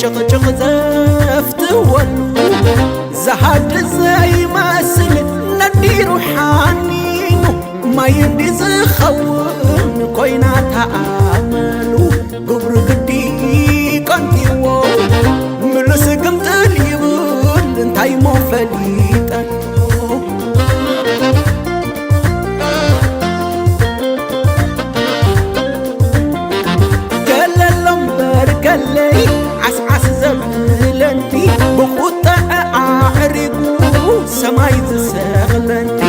ጭቕጭቕ ዘፍትወሉ፣ ዝሃድእ ዘይመስል ነዲሩ ሓኒኑ፣ ማይ እንዲ ዝኸውን ኮይና ተኣመሉ። ግብሩ ግዲ ቀንጥዎ፣ ምሉስ ግምጥል ይብል፣ እንታይ ሞ ፈሊጠሉ? ገለ ኣሎ እምበር ገለይ ዓስዓስ ዘብለኒ፣ ብቁጠዐ ኣዕሪጉ ሰማይ ዝሰቕለኒ።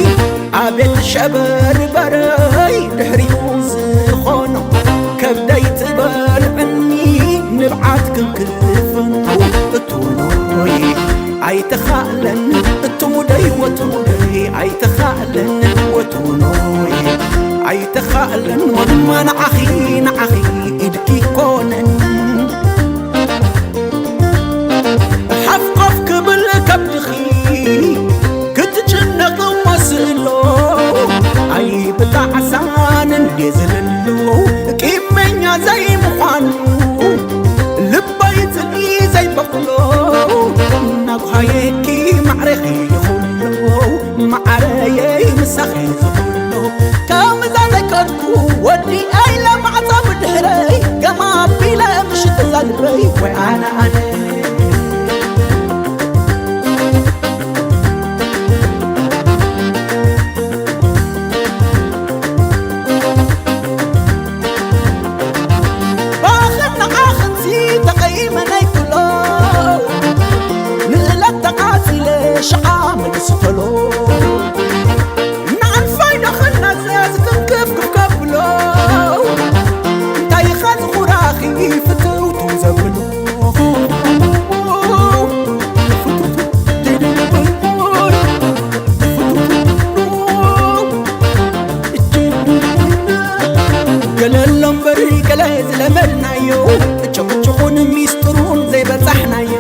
ኣቤት ሸበርበረይ ድሕሪኡ ዝኾኖ፣ ከብደይ ትበልዕኒ ንብዓት ክንክፈኖ። እትውኖይ ኣይተኻእለን እትሙደይ ወትሙደይ ኣይተኻእለን ወትውኖይ ኣይተኻእለን ወድማ ንዓኺ ንዓኺ ኢድኪ ኮነን። ሓፍቆፍ ክብል ከብድኺ ክትጭነቕ መስሎ፣ ኣይ ብጣዕሳን እንዴ ዝልሎ፣ ቂመኛ ዘይምዃኑ ልበይ ጽልኢ ዘይበቕሎ፣ ናጓየኪ ማዕረኺ ይኹሎ፣ ማዓረየይ ምሳኺ ዝኹሎ። ከምዛ ዘይኮንኩ ወዲ ኣይለ ማዕጾ ብድሕረይ፣ ገማ ኣቢለ ምሽት ዛልበይ ወይ ኣነ ኣነ። ባኽን ንዓኽንሲ ተቐይመ ናይ ኩሎ፣ ንእለት ተቓጺለ ሽዓ መልስ ተሎ። ንዓንፋይ ዶ ኽናዘዝ ትንክፍክፍ ከብሎ፣ እንታይ ኢኻ ዝኹራኺ ፍትውትው ዘብሎ? ገለ ኣሎ እምበር ገለ ዝለመድናዮ፣ ጭቕጭቑን ሚስጥሩን ዘይበጻሕናዮ፣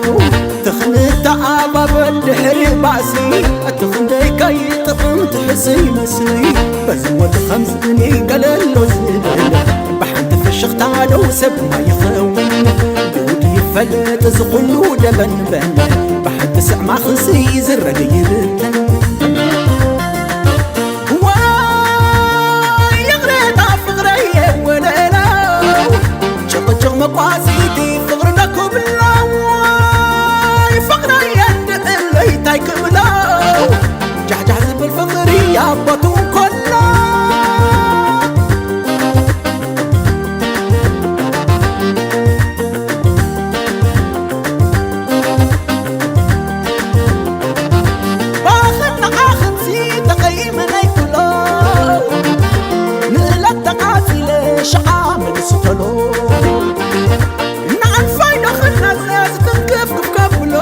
ትኽንተ ኣባበል ድሕሪ ባእሲ፣ እቲ ክንደይ ከይጥቕም ትሕስይ መስይ። በዚ ወዲ ኸምዚ እኔ ገለ ኣሎ ዝብል፣ ብሓንቲ ፍሽኽታ ዶ ሰብ ማይ ይኸውን? ጉድ ይፈለጥ እዚ ኹሉ ደበንበን፣ ብሓንቲ ስዕማ ኽስይ ዝረግ ይብተን። ዋይ ይቕሬታ ፍቕረየ ወለላ፣ ጭቕጭቕ መቋሲቲ ፍቕሪ ዶ ክብላ? ዋይ ፍቕረየ እንድዕለይ ታይ ክብላ? ጃሕጃሕ ዝብል ፍቕሪ ኣቦቱ እንኮላ። ባኽን ንዓኽንሲ ተቐይመ ናይ ኩሎ፣ ንእለት ተቓጺለ ሽዓ መልስ ተሎ። ንዓንፋይ ዶ ኽናዘዝ ትንክፍክፍ ከብሎ፣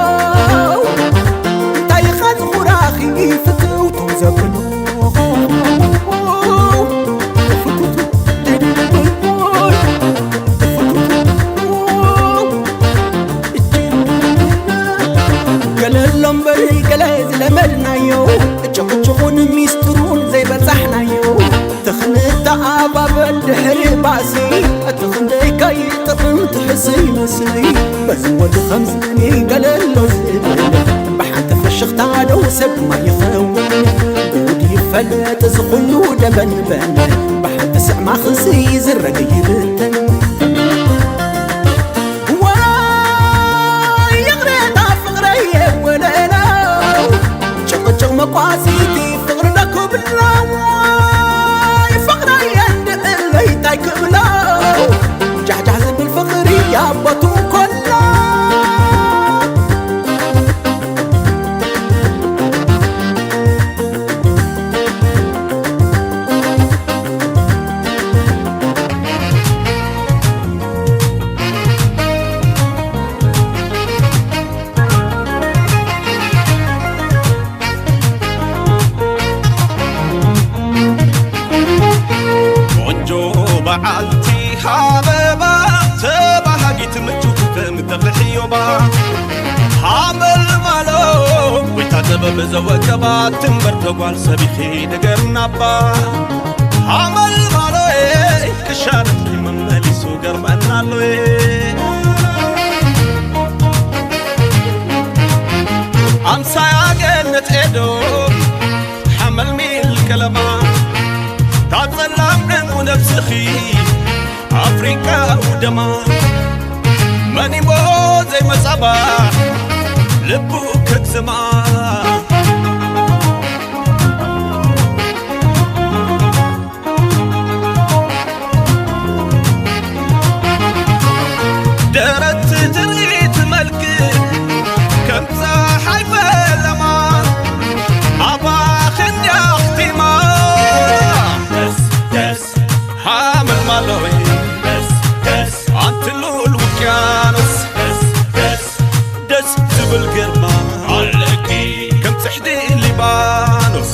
እንታይ ኢኻ ዝኹራኺ ፍትውትው ዘብሎ? ገለ ኣሎ እምበር ገለ ዝለመድናዮ፣ ጭቕጭቑን ሚስጥሩን ዘይበጻሕናዮ፣ ትኽንተ ኣባበል ድሕሪ ባእሲ፣ እቲ ክንደይ ከይጥቕም ትሕስይ መስይ። በዚ ወዲ ኸምዚ ገለ ኣሎ ዝብል፣ ብሓንቲ ፍሽኽታ ዶ ሰብ ማይ ይኸውን? ጉድ ይፈለጥ እዚ ኹሉ ደበንበን፣ ብሓንቲ ስዕማ ኽስይ ዝረግ ይብተን። ዋይ ይቕሬታ ፍቕረየ ወለላ፣ ጭቕጭቕ መቋሲቲ ፍቕሪ ዶ ክብላ? ዋይ ፍቕረየ እንድዕለይ ታይ ክብላ? ጃሕጃሕ ዝብል ፍቕሪ ኣቦቱ ኮላ። ቆንጆ በዓልቲ ሃበባ፣ ተባሃጊት ምቹ ከም ተኽሊ ሕዮባ። ሃመልማሎ ጎይታ ጥበብ ዘወቀባ፣ ትንበር ተጓል ሰቢኺ ንገርናባ። ሃመልማሎዬ ክሻረኪ መመሊሱ ገርመናሎዬ። ኒሞ ዘይመጻባ ልቡ ከግዝማ ደረት ትርኢት መልክ ከም ፀሓይ ፈለማ ኣባኽን ያኽቲማ ደስ ደስ ሓመልማሎይ ደስ ደስ ኣንቲ ልኡል ውቅያኖስ ደስ ደስ ደስ ትብል ግርማ ኣለኪ ከም ጽሕዲ ሊባኖስ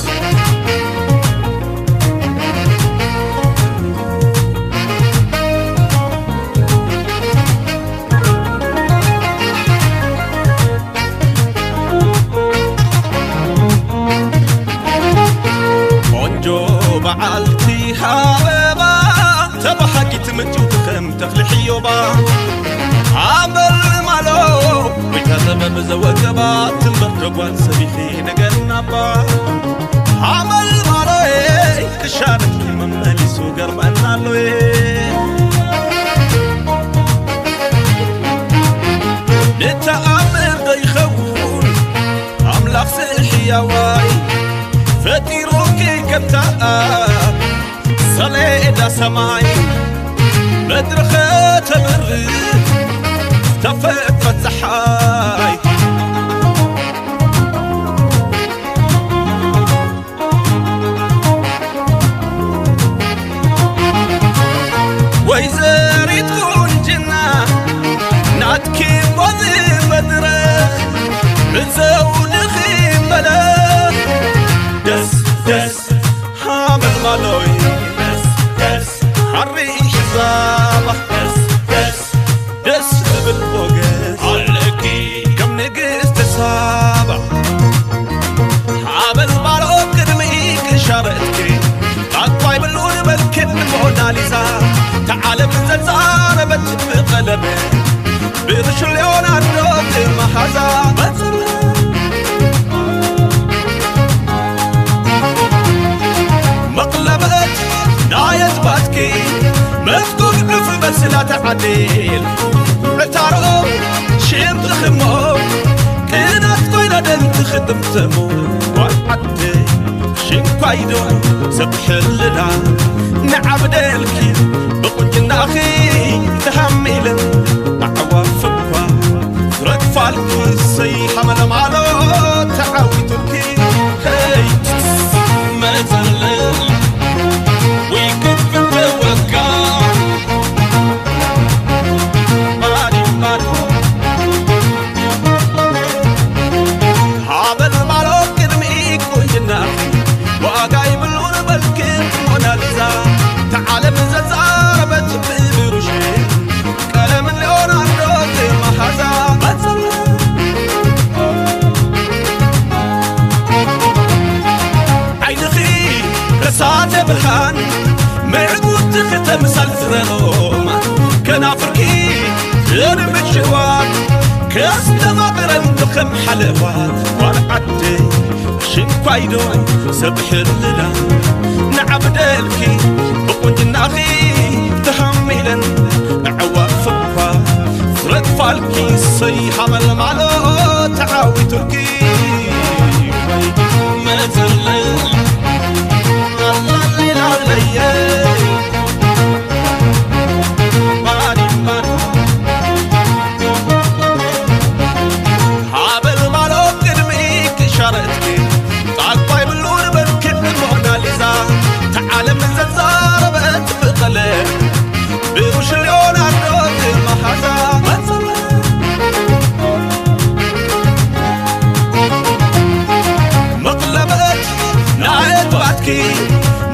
ቆንጆ በዓልቲ ሃበባ ተባሃጊት ምጭውቲ ከም ተኽሊ ሕዮባ ኣመልማሎ ወይታ ጥበብ ዘወገባ ትንበር ደጓል ሰቢኺ ነገርናባ ኣመልማሎይ ክሻረኪ መመሊሱ ገርመናሎይ ንተኣምር ዶ ይኸውን ኣምላኽ ስሕያዋይ ፈጢሩኪ ከምታ ሰሌዳ ሰማይ ምድሪ ኸተብርህ ተፈጥረት ፀሓይ ወይዘሪት ቁንጅና ናትኪ ቦዚ መድረኽ ብዘውድኺ መለኽ ደስ ደስ ሓመልማሎይ ደስ ደስ ሓሪ ሒዛባ ደስ ደስ ደስ ዝብል ሞገስ ኣለኪ ከም ንግስቲ ሳባ ሓበል ባርኦ ቅድሚ ቅሻረትኪ ኣኳይ ብሉን በልክን ሞናሊዛ ተዓለም ዘዛረበት ብቐለመ ብርሽ ሊዮናርዶ መሃዛ መጽለ መቕለበት ናየት ባትኪ መስጉድ ዕፍ በስላ ተዓዲል ዕታሮ ሽም ትኽሞ ቅናት ኮይና ደም ትኽጥምተሞ ጓል ዓደይ ሽንኳይዶ ሰብ ሕልና ንዓብደልኪ ብቁንጅናኺ ተሃሚለን ኣዕዋፍ እኳ ረግፋልኪ ሰይ ሓመለማሎ ተዓዊቱልኪ ሄይ መዘለ ወይ ክፍተወካ ሓበል ማሎ ቅድሚ ቁንጅና ዋጋ ይብሉን በልክን ሞናሊዛ ተዓለም ዘዛረበት ብብሩሽ ቀለም ሊዮናርዶ መሃዛ ዓይንኺ ከሳተ ብርሃን ምዕጉቲ ክተምሳል ዝረሮማ ከናፍርኪ ዝርምድ ሽዋት ከስተማቕረን ብኸም ሓለዋት ጓል ዓደይ ሽንኳይዶ ሰብ ሕልና ንዓብደልኪ ብቁንጅናኺ ተሃሚለን ኣዕዋፍ እኳ ዝረግፋልኪ ሰይ ሓመልማሎ ተዓዊቱልኪ መዘለ ኣላሊላለየ ሓበል ማሎ ቅድሚ ክሻረትኪ ጣልቋ ይብሉ ንበልክን ሞናሊዛ ተዓለም ዘዛረበት ብቐለም ብሩሽ ሊዮናርዶ መሃዛ መጸለ መቕለበት ናየትባትኪ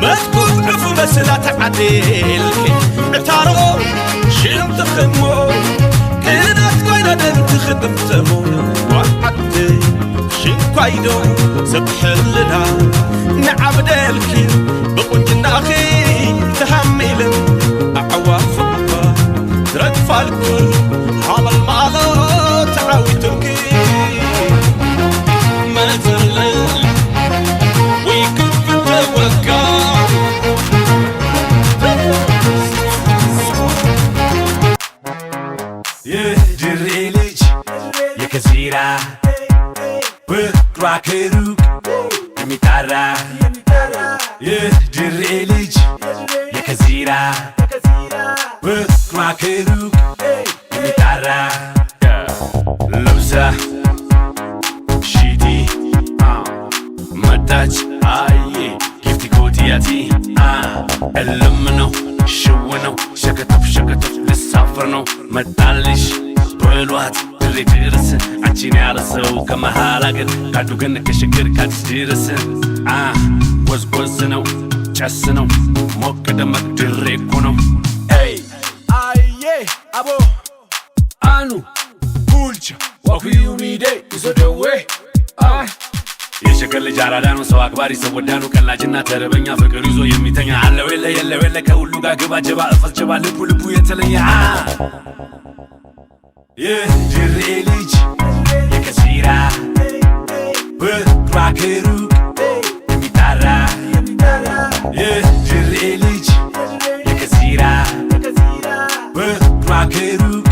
መትኩት ዕፉ መስላ ተዓዲልኪ ዕታሮ ሽም ትኽሞ ክነት ኮይና ደንቲ ክጥምተሞ ጓል ዓደይ ሽንኳይዶ ሰብ ሕልና ንዓብደልኪ ብቁንጅናኺ ተሃሚልን ኣዕዋፍ እኳ ትረግፋልኪ ሓመልማሎ ተዓዊቱልኪ መዘለ ወይ ክፍተወካ ይህ ድሬ ልጅ የከዚራ ፍቅሯ ከሩቅ የሚጣራ የድሬ ልጅ የከዚራ ፍቅሯ ከሩቅ የሚጣራ ለብሳ ሽቲ መጣች አየ ጊፍቲ ኮትያቲ እልም ነው ሽው ነው ሸከተፍ ሸከተፍ ልሳፍር ነው መጣልሽ በሏት ድሬ ድርስ አንቺን ያለ ሰው ከመሃል አገር ካዱ ግን ከሽግር ካድስ ድርስ ጎዝጎዝ ነው ጨስ ነው ሞቅ ደመቅ ድሬ እኮ ነው። Hey! Aye, abo. Anu, Bulcha, what will you need? Is it the way? Ah. የሸገር ልጅ አራዳ ነው፣ ሰው አክባሪ፣ ሰው ወዳድ ነው፣ ቀላጅና ተረበኛ፣ ፍቅር ይዞ የሚተኛ አለው የለ የለው የለ፣ ከሁሉ ጋር ግባ ጀባ፣ እፈስ ጀባ፣ ልቡ ልቡ የተለየ። አ። የድሬ ልጅ የከሲራ፣ ፍቅሯ ከሩቅ የሚጣራ። የድሬ ልጅ የከሲራ፣ ፍቅሯ ከሩቅ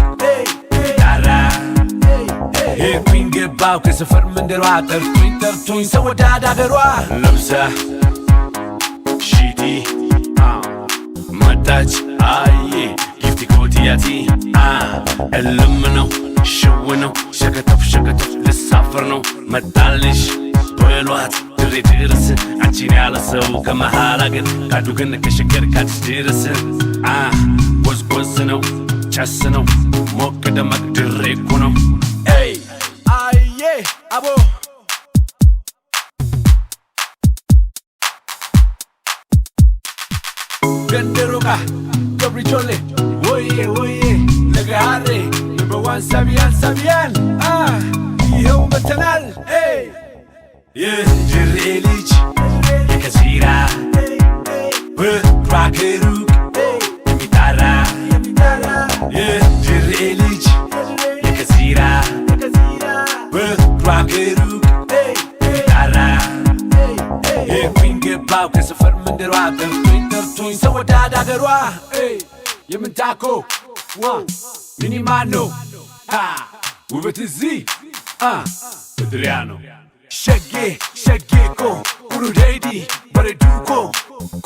የሚጣራ። ሄድኩኝ ገባው ከሰፈር መንደሯ፣ ጠርቶኝ ጠርቶኝ ሰው ወዳድ አገሯ። ለብሳ ሽቲ፣ አ፣ መጣች፣ አየ፣ ጊፍቲ ኮትያቲ፣ አ፣ እልም ነው፣ ሽው ነው፣ ሸከተፍ ሸከተፍ ልሳፍር ነው፣ መጣልሽ በሏት ድሬ ድርስ፣ አንቺን ያለ ሰው ከመሃል አገር፣ ካዱ ግን ከሸገር ካድስ ድርስ፣ አ፣ ጎዝጎዝ ነው፣ ጨስ ነው፣ ሞቅ ደመቅ ድሬ እኮ ነው። ኤይ! አየ፣ አቦ። ገንደሮቃ፣ ገብሪ ጆሌ፣ ወዬ፣ ወዬ፣ ለገሃሬ፣ number one ሳቢያን፣ ሳቢያን፣ አ፣ ይኸው መተናል፣ ኤይ። የድሬ ልጅ የከሲራ፣ ፍቅሯ ከሩቅ የሚጣራ። የድሬ ልጅ የከሲራ፣ ፍቅሯ ከሩቅ የሚጣራ። ሄድኩኝ ገባው ከሰፈር መንደሯ፣ ጠርቶኝ ጠርቶኝ ሰው ወዳድ አገሯ። ኤይ፣ የምንታኮ፣ ዋ፣ ሚኒማኖ፣ ሃ፣ ውበት እዚህ፣ አ፣ እድሪያኖ። ሸጌ፣ ሸጌ እኮ፣ ኡሩዴዲ፣ በረዱ እኮ፣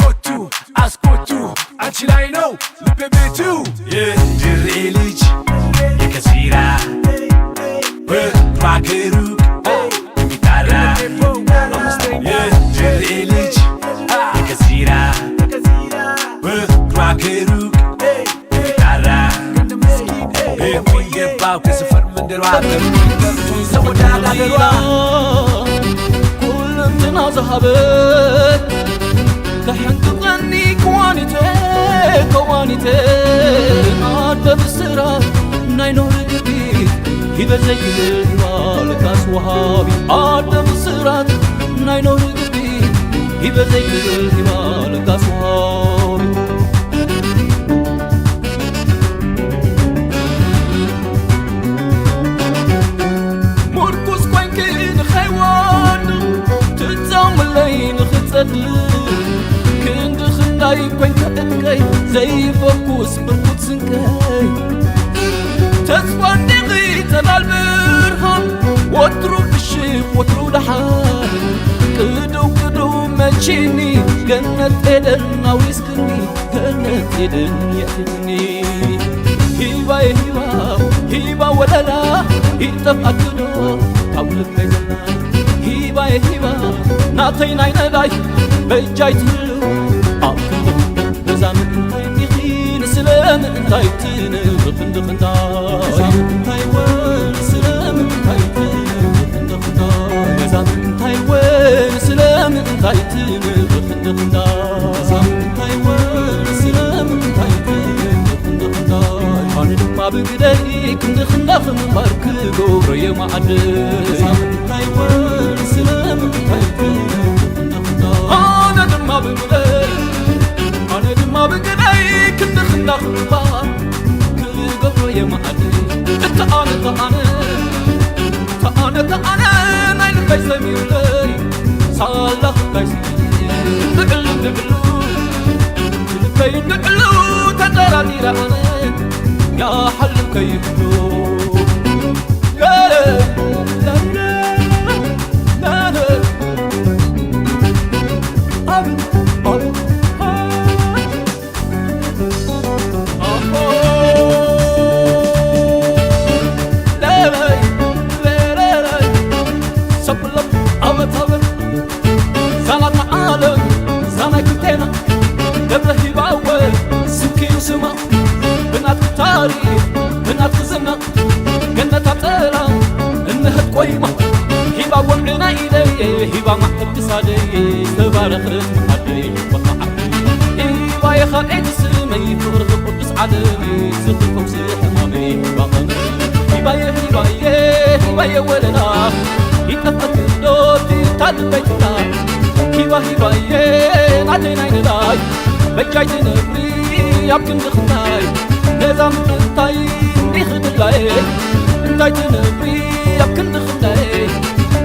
ኮቱ፣ አስኮቱ፣ አንቺ ላይ ነው ልቤ ቤቱ። የድሬ ልጅ የከሲራ፣ ፍቅሯ ከሩቅ የሚጣራ። የድሬ ልጅ የከሲራ፣ ፍቅሯ ከሩቅ የሚጣራ። ሄድኩኝ ገባው ከሰፈር መንደሯ፣ ጠርቶኝ ጠርቶኝ ሰው ወዳድ አገሯ። ኩልንትና ዝሃበት ተሕንቅቐኒ ክዋኒተ፣ ክዋኒተ። ኣደ ብስራት ናይ ኖር ግቢት ሂበ ዘይክእል ሂባ ለካስ ወሃቢ። ኣደ ብስራት ናይ ኖር ግቢት ሂበ ዘይክእል ሂባ ለካስ ወሃቢ። ምርኩስ ኮይንኪ ንኸይወድቕ ትጻወለይ ንኽጸድቕ ክንዲ ክንዳይ ኮይንካ ዕጥቀይ ዘይፈኩስ ብርኩት ስንቀይ ተስፋ እንዲኺ ጸላል ብርሃን ወትሩ ብሽቕ ወትሩ ደሓን ቅድው ቅድው መቺኒ ገነት ኤደን ኣውሪስክኒ ገነት ኤደን የእትኒ ሂባየ ሂባ ሂባ ወለላ ይጠፍኣክዶ ካብ ልበይ ዘላ ሂባየ ሂባ ናተይ ናይ ነዳይ በጃይ ትህሉ ኣብ ክንዲ በዛ ምእንታይ ዲኺ ንስለ ምእንታይ ትንርኽ እንድኽንዳ በዛ ምእንታይ ወ ንስለ ምእንታይ ትንርኽ እንድኽንዳ በዛ ምእንታይ ወ ንስለ ምእንታይ ትንርኽ እንድኽንዳ በዛ ምእንታይ ወ ንስለ ምእንታይ ትንርኽ እንድኽንዳ ኣነ ድማ ብግደይ ክንዲ ክንዳ ክንባር ክገብሮ የማዕድ በዛ ምእንታይ ወ ንስለ ምእንታይ ትንርኽ እንድኽንዳ ኣነ ድማ ብግደይ ኣነ ድማ ብግደይ ክንዲ ክንዳ ክንባ ክገብሮ የማዕድ እተ ኣነ እተ ኣነ እተ ኣነ እተ ኣነ ናይ ልበይ ሰሚሩለይ ሳላ ክታይ ስሚዑ እንድዕሉ እንድዕሉ ልበይ እንድዕሉ ተጠራጢረ ኣነ ያሓልም ከይብሉ ሰብሎም ኣወታወ ዛናታ ዓለም ዛናይ ክልቴና ደብረ ሂባወ ስምኪዩ ስማ ብናት ታሪኽ ብናት ዝና ገነት ኣብ ጸላ እንህብ ቆይማ ሂባ ወንዕና ኢለየ ሂባ ማዕተብ ክሳደይ ዝተባረኽት ዓደይ በኻ ዓደይ ሂባየ ካብ ኤድ ስመይ ፍቕርኺ ቅዱስ ዓለመይ ዝኽልኩም ስሕማመይ ሂባ ቐመይ ሂባየ ሂባየ ሂባየ ወለላ ይጠፈት ዶ ትታል በይትላ ሂባ ሂባየ ናተይ ናይ ነዳይ በጃይ ትነብሪ ኣብ ክንዲ ክንዳይ ነዛ ምጥንታይ እንዲኺ ድላየ እንታይ ትነብሪ ኣብ ክንዲ ክንዳይ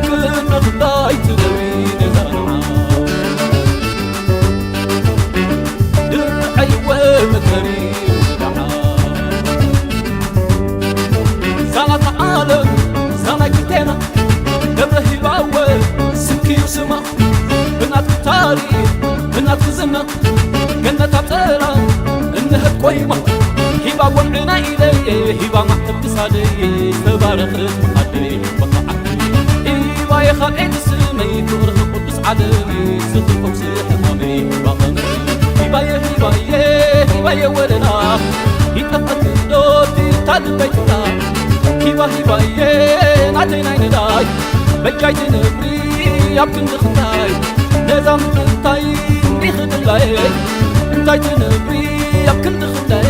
ክንዲ ክንዳይ ትነብሪ ነዛ ንዓ ድርዐይወ መከሪ ደዓ ዛናት ዓለም ዛናይ ክልቴና ደብረ ሂባወ ስምኪዩ ስማ ብናት ታሪኽ ብናት ዝና ገነት ኣብ ጸላ እንህብ ቆይማ ሂባ ወንዕና ኢለየ ሂባ ማዕተብ ክሳደይ ዝተባረኽት ዓደይ በኻ ዓደይ ሂባየ ካብ ኤድ ስመይ ፍቕርኺ ቅዱስ ዓለመይ ዝኽልኩም ስሕማመይ ሂባ ቐመይ ሂባየ ሂባየ ሂባየ ወለላ ይጠፈት ዶ ትታል በይትላ ሂባ ሂባየ ናተይ ናይ ነዳይ በጃይ ትነብሪ ኣብ ክንዲ ክንዳይ ነዛ ምጥንታይ እንዲኺ ድላየ እንታይ ትነብሪ ኣብ ክንዲ ክንዳይ